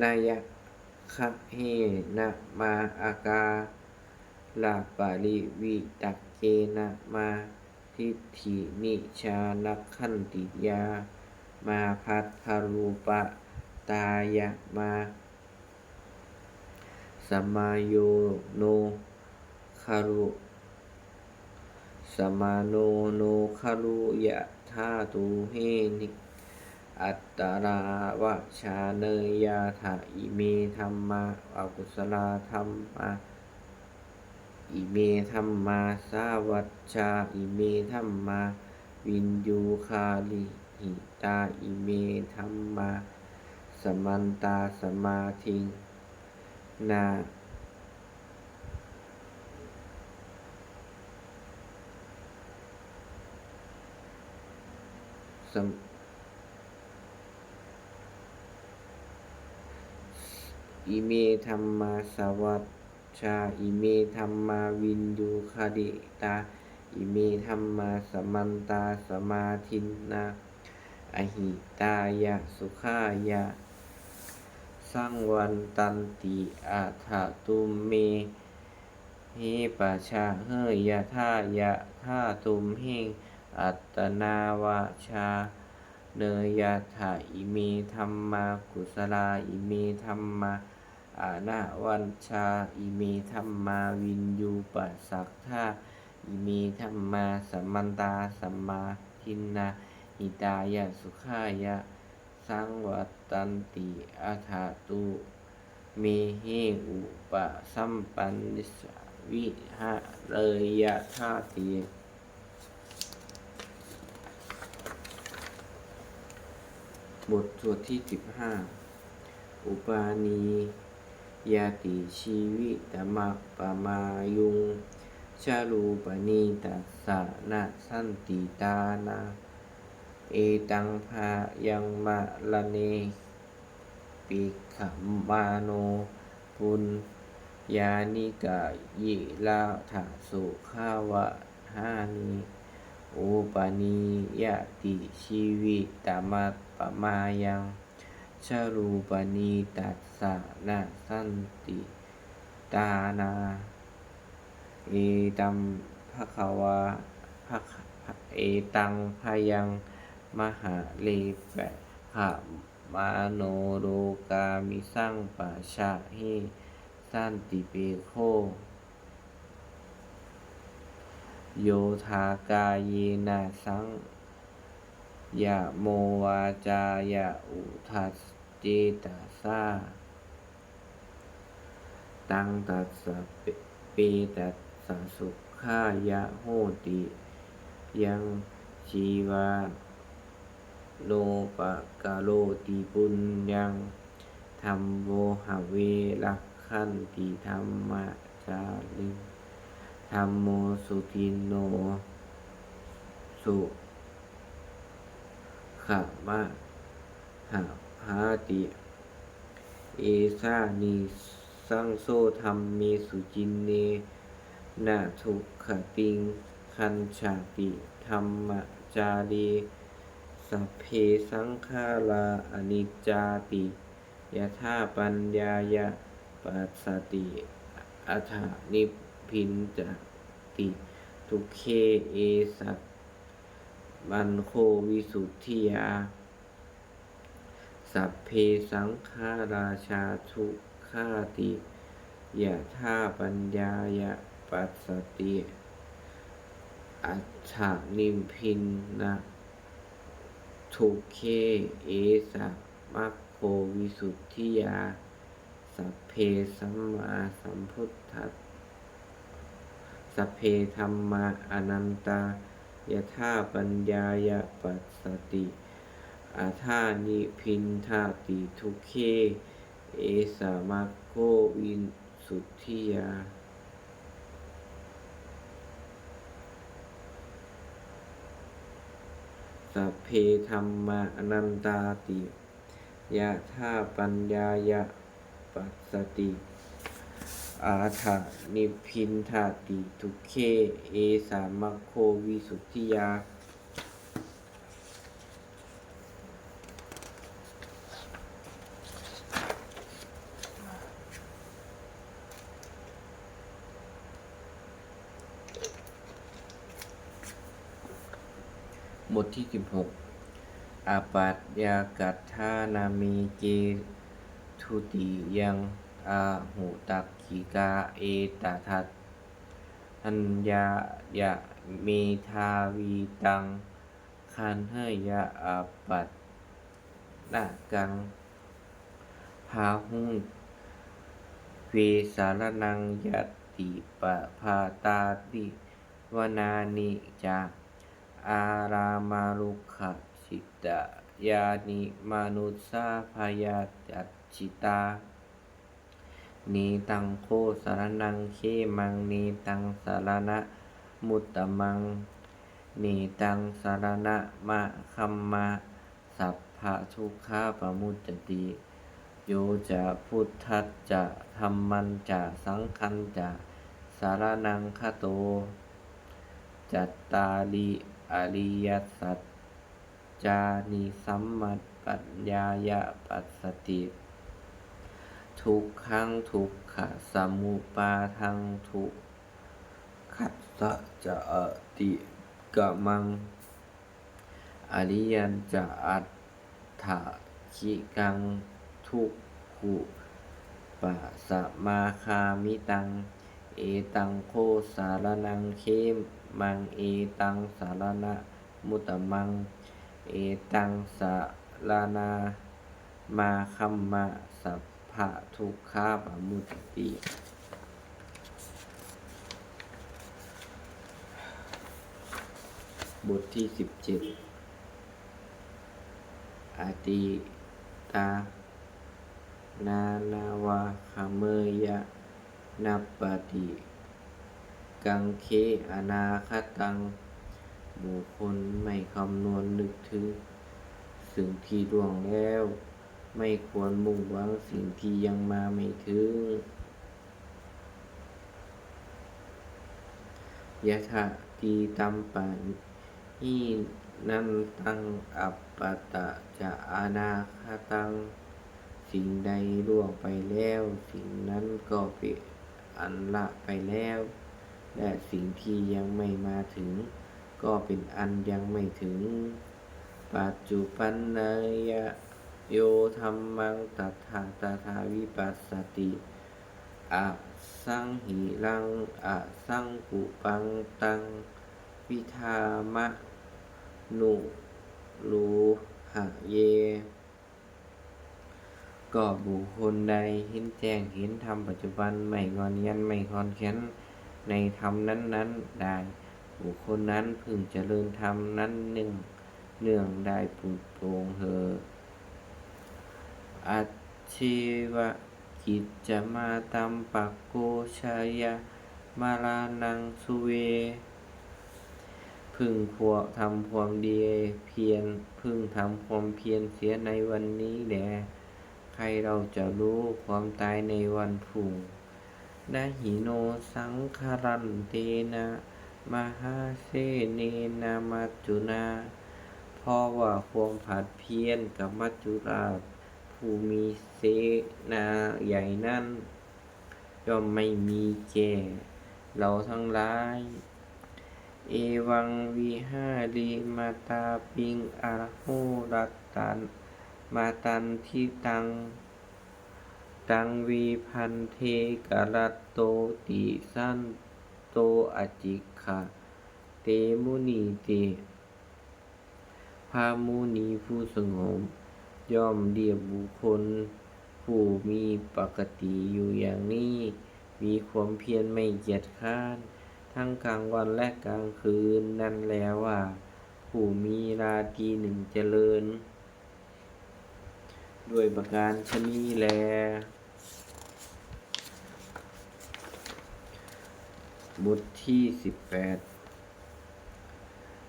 nayagahena, mā akāraparivitakkena, mā diṭṭhimicchānakkhantiyā, mā bhaddārūpaṭṭhāya, mā samāyo no kharu samāno no kharu yathā tumhe attarāva jāneyyātha, ime dhammā akusalā dhammā, ime dhammā sāvajjā, ime dhammā viññūhīhitā, ime dhammā samantā samādinnā, sam- ime dhammā sāvajjā, ime dhammā viññūhīhitā, ime dhammā samantā samādinnā, ahitāya sukhāya saṃvattanti. Atha tumhe pajānāya yathā tumhe attanāva jāneyyātha, ime dhammā kusalā, ime dhammā anavajjā, ime dhammā viññūhīpasaṭṭhā, ime dhammā samantā samādinnā, hitāya sukhāya saṃvattanti. Atha tumhe upasampajja vihareyyathāti. บทสวดที่สิบห้า Upanīyati jīvitamappamāyuṃ, ca rūpaṃ neva tassa na santi ṭhānaṃ, etaṃ bhayaṃ maraṇe pekkhamāno, puññāni kayitvāna sukhavahāni, upanīyati jīvitamappamāyuṃ, ca rūpaṃ neva tassa na santi ṭhānaṃ, etaṃ bhagavā, bhag- etaṃ bhayaṃ maraṇe pekkhamāno, rogāmisaṃ pajāye santipe kho. Yo dvārattayena saṃyamo, vācāya uda cetasā, taṃ tassa pe- petāya sukhāya hoti. Yaṃ jīvā nopakaroti puññaṃ, dhammo have rakkhanti dhammacāriṃ, dhammo sudinno sukhamahapāti. Esā nisaṃso dhammesu jinne na duggatiṃ gacchati dhammacāre. Sabbe saṅkhārā aniccāti yadā paññāya passati, atha nibbindati dukkhe, esa maggo visuddhiyā. Sabbe saṅkhārā ca dukkhāti yadā paññāya passati, atha nibbindati dukkhe, esa maggo visuddhiyā. Sabbe dhammā sambuddhā, sabbe dhammā anattā yadā paññāya passati, atha nibbindati dukkhe, esa maggo visuddhiyā. Sabbe dhammā anattāti yadā paññāya passati, atha nibbindati dukkhe, esa maggo visuddhiyā. บทที่สิบหก Appaṭikattā nāme ke dutiyaṃ ahupaṭikā, etadaññāya medhāvī taṃ gaṇheyya appaṭi nakaṃ. Bāhuṃ ve saraṇaṃ yadi pabbātāti, vanāni ca ārāmarukkhacitrayāni, manussā bhayacitā. Netaṃ kho saraṇaṃ khemaṃ, netaṃ saraṇamuttamaṃ, netaṃ saraṇamāgamma, sabbadukkhā pamuccati. Yo ca buddhañca dhammañca saṅghañca saraṇaṃ gato, cattāri ariyasac cāni sammapaññāya passati, dukkhaṃ dukkhasamuppādaṃ dukkhassa ca atikkamaṃ, ariyañca aṭṭhaṅgikaṃ dukkhūpasamagāmitaṃ. Etaṃ kho saraṇaṃ khemaṃ, etaṃ saraṇa muttamaṃ, etaṃ saraṇamāgamma, sabbadukkhā pamuccati. บทที่สิบเจ็ด Atītaṃ nānvāgameyya, nappaṭikaṅkhe anāgataṃ. บุคคลไม่คำนวณนึกถึงสิ่งที่ล่วงแล้ว ไม่ควรมุ่งหวังสิ่งที่ยังมาไม่ถึง Yadatītampahīnantaṃ, appattañca anāgataṃ. สิ่งใดล่วงไปแล้ว สิ่งนั้นก็เป็นอันละไปแล้ว และสิ่งที่ยังไม่มาถึง ก็เป็นอันยังไม่ถึง Paccuppannañca yo dhammaṃ, tattha tattha vipassati, asaṃhiraṃ asaṅkuppaṃ, taṃ vidhāmanubrūhaye. ก็บุคคลใดเห็นแจ้งเห็นธรรมปัจจุบัน ไม่งอนแงน ไม่คลอนแคลนในธรรมนั้นๆ ได้ บุคคลนั้นพึงเจริญธรรมนั้นเนืองๆ ได้ปลอดโปร่งเถิด Ajjeva kiccamātappaṃ, ko jaññā maraṇaṃ suve. พึງຄວນທຳຄວາມດີ ພຽນ ເພິ່ງທຳຄວາມພຽນເສຍໃນວັນນີ້ແລ ໃຄເຮົາຈະຮູ້ຄວາມຕາຍໃນວັນພຸ່ງ. Na hi no saṅgaraṃ tena mahāsenena maccunā. ເພາະວ່າຄວາມຜັດພຽນກັບມັດຈຸລາດຜູ້ມີເສນາໃຫຍ່ນັ້ນ ຍ່ອມໄມ່ມີແກ່ເຮົາທັງຫຼາຍ. Evaṃ vihārimātāpiṃ ahorattamatanditaṃ, taṃ ve bhaddekarattoti santo acikkhate munīti. ພະມຸນີຜູ້ສະຫງົບ ຍ່ອມລຽກບຸກຄົນຜູ້ມີປົກກະຕິຢູ່ຢ່າງນີ້ ມີຄວາມພຽນໄມ່ຂຽດຄ້ານ ທັງກາງວັນແລະກາງຄືນ ນັ້ນແລວ່າ ຜູ້ມີລາຕີໜຶ່ງຈະເລີນ ດ້ວຍປະການຊະນີ້ແລ. ບົດທີສິບແປດ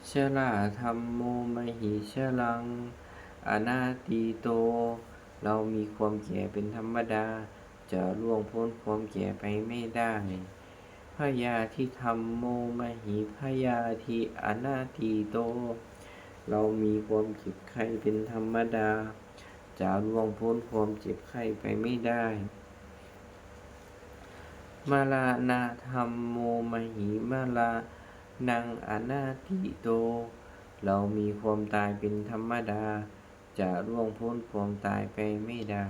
Jarādhammomhi jaraṃ anatīto. ເຮົາມີຄວາມແກ່ເປັນທຳມະດາ ຈະລ່ວງພົ້ນຄວາມແກ່ໄປໄມ່ໄດ້. Byādhidhammomhi byādhi anatīto. ເຮົາມີຄວາມເຈັບໄຂ້ເປັນທຳມະດາ ຈະລ່ວງພົ້ນຄວາມເຈັບໄຂ້ໄປໄມ່ໄດ້. Maraṇadhammomhi maraṇaṃ anatīto. ເຮົາມີຄວາມຕາຍເປັນທຳມະດາ ຈະລ່ວງພົ້ນຄວາມຕາຍໄປໄມ່ໄດ້.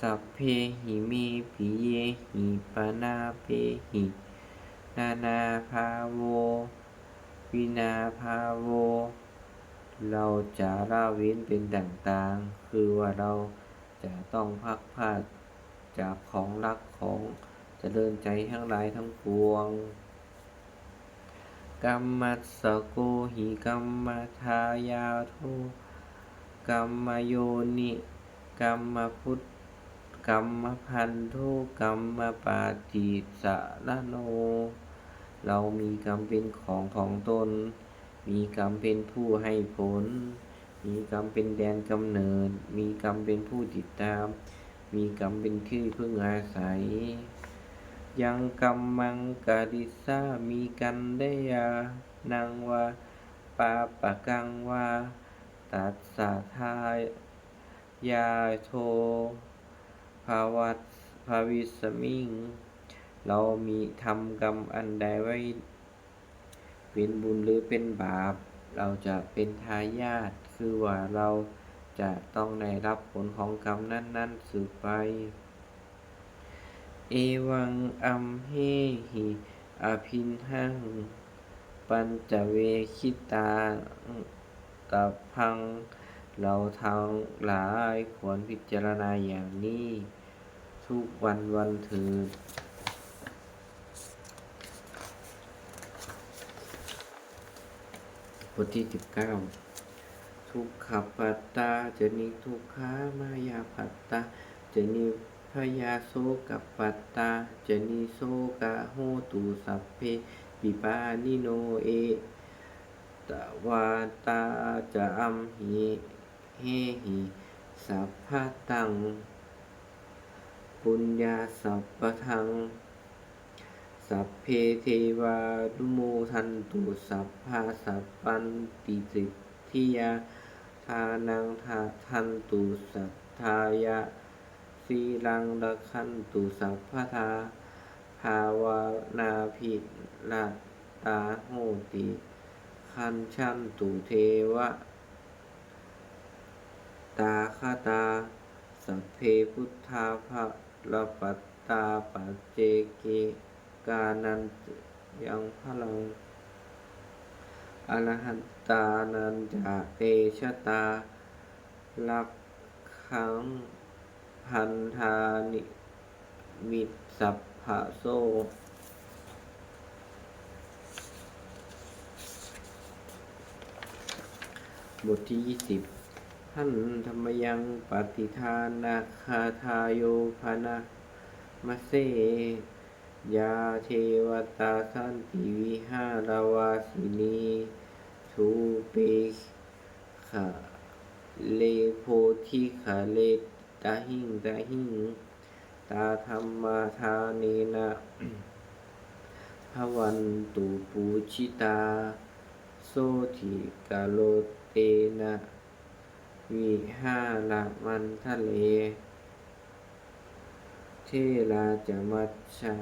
Sabbehi me piyehi manāpehi nānābhāvo vinābhāvo. ເຮົາຈະລະເວັ້ນເປັນຕ່າງໆ ຄືວ່າເຮົາຈະຕ້ອງພັດພາກຈາກຂອງຮັກຂອງຈະເລີນໃຈທັງຫຼາຍທັງປວງ. Kammassako hi kammadāyādo kammayoni kammabhut- kammabandho kammapaṭisaraṇo. ເຮົາມີກຳເປັນຂອງຂອງຕົນ ມີກຳເປັນຜູ້ໃຫ້ຜົນ ມີກຳເປັນແດນກຳເນີດ ມີກຳເປັນຜູ້ຕິດຕາມ ມີກຳເປັນທີ່ເພິ່ງອາໄສ. Yaṃ kammaṃ karissāmi kalyāṇaṃ vā pāpakaṃ vā tassa dāyādo bhavas- bhavissāmi. ເຮົາມີທຳກຳອັນໃດໄວ້ ເປັນບຸນຫຼືເປັນບາບ ເຮົາຈະເປັນທາຍາດ ຄືວ່າເຮົາຈະຕ້ອງໄດ້ຮັບຜົນຂອງກຳນັ້ນໆສືບໄປ. Evaṃ amhehi abhiṇhaṃ pañcaveghitabbaṃ. ເຮົາທັງຫຼາຍຄວນພິຈາລະນາຢ່າງນີ້ ທຸກວັນວັນເທີດ. ບົດທີສິບເກົ້າ Dukkhappattā ca niddukkhā bhayappattā ca nibbhayasokappattā ca nissokā hontu sabbepi pāṇino. Ettāvatā ca amhe- hehi sambhataṃ puññasampadaṃ sabbe devānumodantu sabbasampattisiddhiyā. Dānaṃ dadantu saddhāya sīlaṃ rakkhantu sabbadā bhāvanābhiratā honti gacchantu deva- tagatā. Sabbe buddhā balappattā paccekānañca yaṃ balaṃ arahantānañca tejasā rakkhaṃ bandhāmi sabbaso. ບົດທີຊາວ Handa mayaṃ pattidānagāthāyo bhaṇāma se. Yā devatā santi vihāravāsinī, thūpe ghare bodhighare tahiṃ tahiṃ, tā dhammadānena bhavantu pūjitā, sotthiṃ karontena vihāramaṇḍale. Therā ca majjhā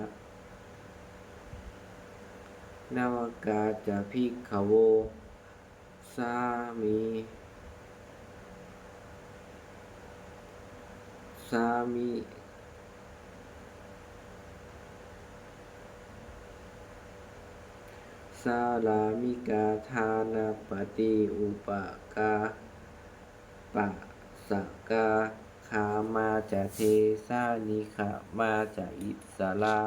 navakā ca bhikkhavo, sāmi sāmi sārāmikā dānapatī upāsakā, gāmā ca desā nigamā ca issarā,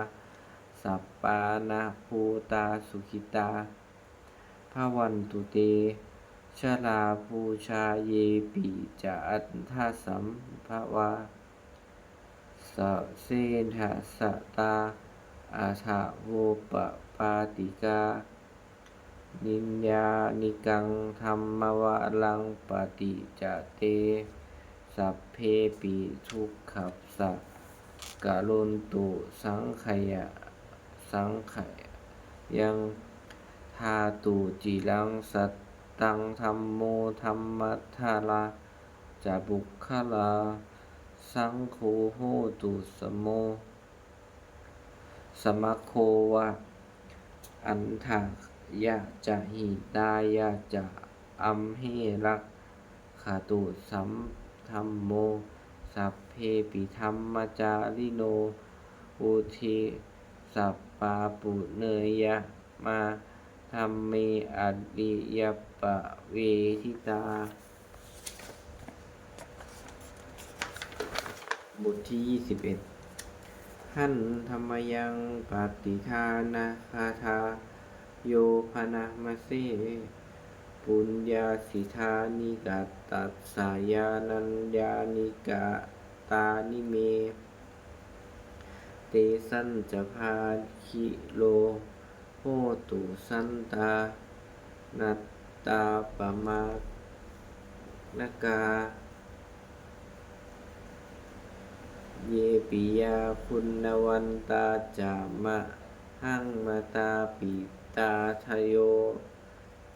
sappāṇabhūtā sukhitā bhavantu te. Jalābujā yepi ca aṇḍasambhavā, sasedasatthā athavopapātikā, niyyānikaṃ dhammavaraṃ paṭicca te, sabbepi dukkhassa karontu saṅkhaya saṅkhayaṃ. Ṭhātu ciraṃ sataṃ dhammo, dhammaddharā ca puggalā, saṅgho hotu samo samaggova, atthāya ca hitāya ca. Amhe rakkhatu saddhammo, sabbepi dhammacārino, vuḍḍhiṃ sampāpuṇeyyāma, dhamme ariyappaveditā. บทที่ ยี่สิบเอ็ด Handa mayaṃ pattidānagāthā, yo bhaṇāma se puññāni kātāni, katvāna yaṃ puññakkhettaṃ, taṃ puññakkhettaṃ āmantayi me, tesañca bhāgiro hotu, santānappaṇṇātā pamāṇakā. Ye piyā guṇavantā ca, mahāṃ mātā pitā ādayā,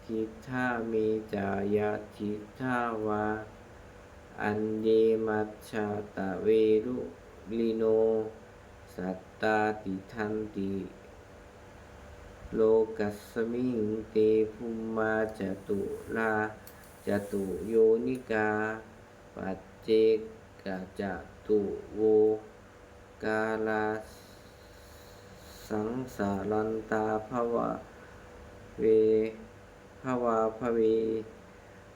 diṭṭhā me ca ñātikā vā, aññe majjhattaverino, sattā tiṭṭhanti lokasmiṃ, te bhummā catullā ca tū yonikā, pañcekacatuvokārā, saṃsarantā bhavā ve bhavā bhave.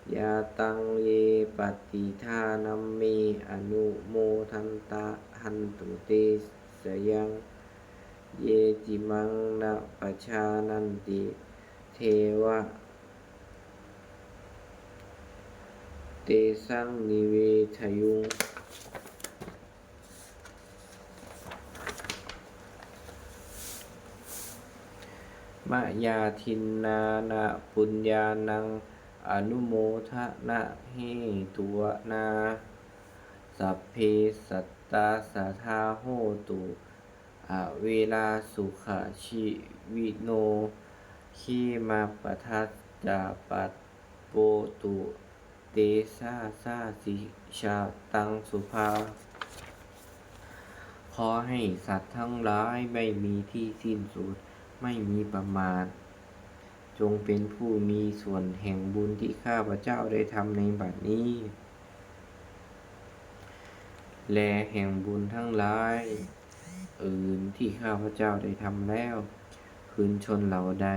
Yātraṃ ye pattidānamme, anumodantā hantu te sayaṃ, ye cimaṃ na pajānanti, deva tesaṃ nivedayuṃ. Mayā dinnāna puññānaṃ, anumodanahetunā, sabbe sattā sadā hontu, averā sukhajīvino. Khemappadañca pāpotha, tesañca sukhā. ขอให้สัตว์ทั้งหลายไม่มีที่สิ้นสุด ไม่มีประมาณ จงเป็นผู้มีส่วนแห่งบุญที่ข้าพเจ้าได้ทำในบัดนี้ และแห่งบุญทั้งหลายอื่นที่ข้าพเจ้าได้ทำแล้ว คืนชนเหล่าใด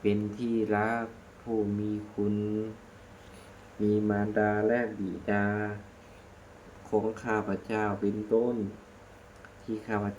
เป็นที่รัก ผู้มีคุณ มีมารดาและบิดาของข้าพเจ้าเป็นต้น ที่ข้าพ